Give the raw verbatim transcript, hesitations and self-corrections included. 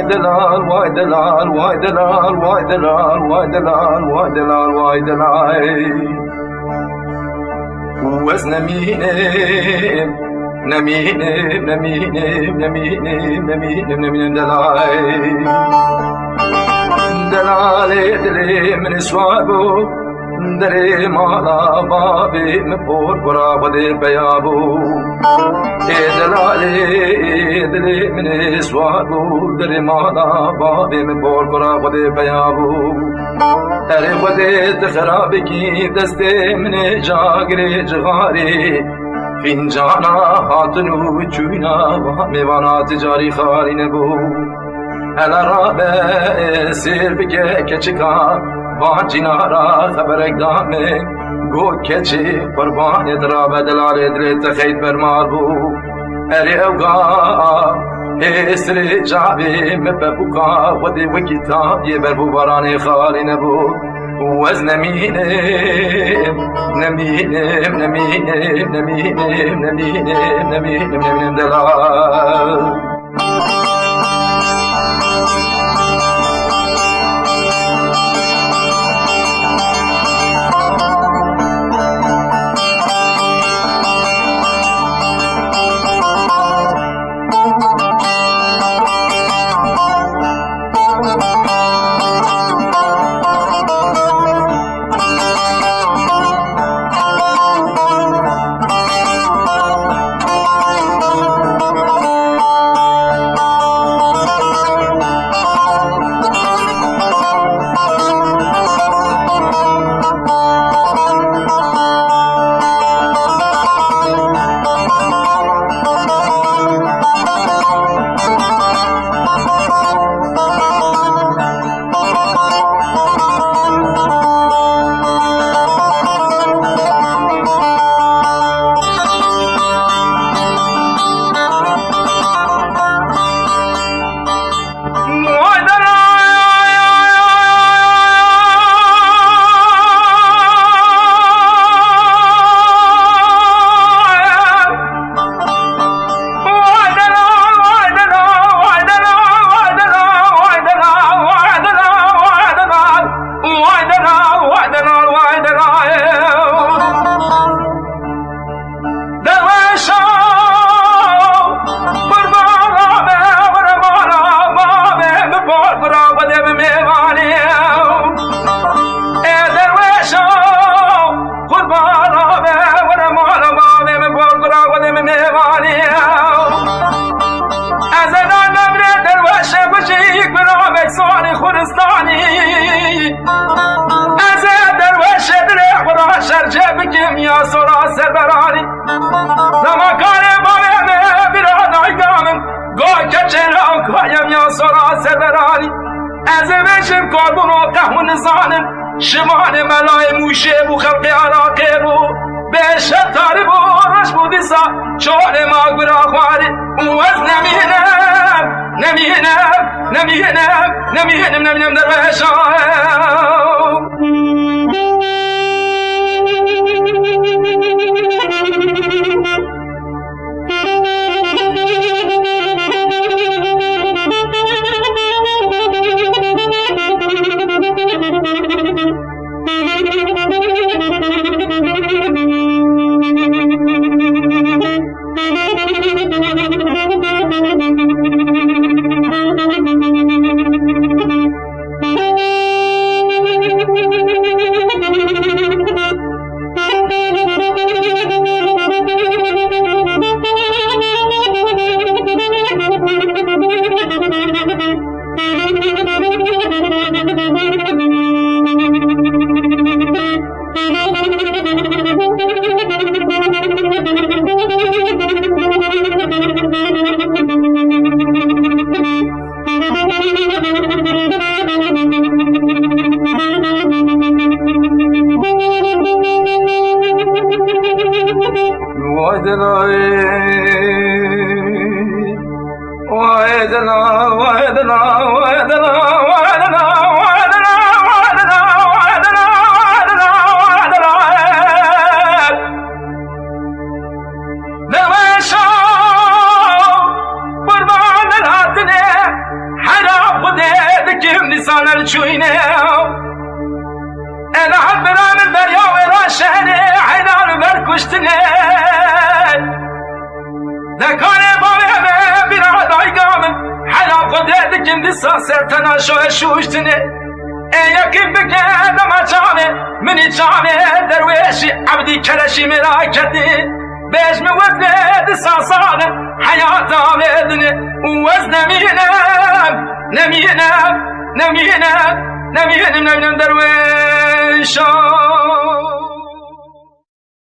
Delal, vay delal, vay delal, vay delal, vay delal, vay delal, vay delal. Û ez nemînim, nemînim, nemînim, nemînim, nemînim, nemînim delal. Delalê dilê min ê siwar bû. Derê mala bavê min por kura Xwedê peya bû. Ê delalê, ê dilê min ê siwar bû. Derê mala bavê min por kura Xwedê peya bû. Erê Xwedê tu xera bikî destê min ê cagirê cixarê. Fîncana hatin û çûyna va mêvana ti carî xalî nebû. Hele rabe sêr bike keçika van cînara xeberek da min. Got keçê qurbanê di rabe delalê dilê te xeyt bermar bû. Erê ew ga hêsirê çavê min pepûka Xwedê wekî tabiyê berf û baranê xalî nebû. Û ez nemînim, nemînim, nemînim, nemînim, nemînim, nemînim delal. Derwêşo, qurbana be, were mala bavê min, bol bira Xwedê bi mêvanê. Ê derwêşo, qurbana be, were mala bavê min, bol bira Xwedê bi mêvanê. Ez ê dan devrê derwêşê bijî, guravek sorî xuristanî. Ez ê derwêşê dilê xwe ra şercê bikim ya sora serberanî. Dema karê bavê min bira dayika min, go keçê ra kayem ya sora serberanî. Ez ê bêjim karbûno qehwin nizanin, şimanê melayê mûşê bû xelqê Iraqê bû. Bêşe tarî bû, roj bû dîsa, çolê ma gura xwarî. Û ez nemînim, nemînim, nemînim, nemînim, nemînim derwêşa. Vay delay. Vay delal, vay delal, vay delal. Derwêşo, qurban hatinê, hera Dekarê bavê min, bîra dayika min, heya Xwedê dikin dîsa ser tenaşoyê şûştinê. Ê yekî bike dema çavê, min î çavê derwêşî Ebdî Kereşî mêra ketî. Bêj min weflê dîsa sax in, heyata vê dinê û ez nemînim, nemînim, nemînim, nemînim, nemînim derwêşa.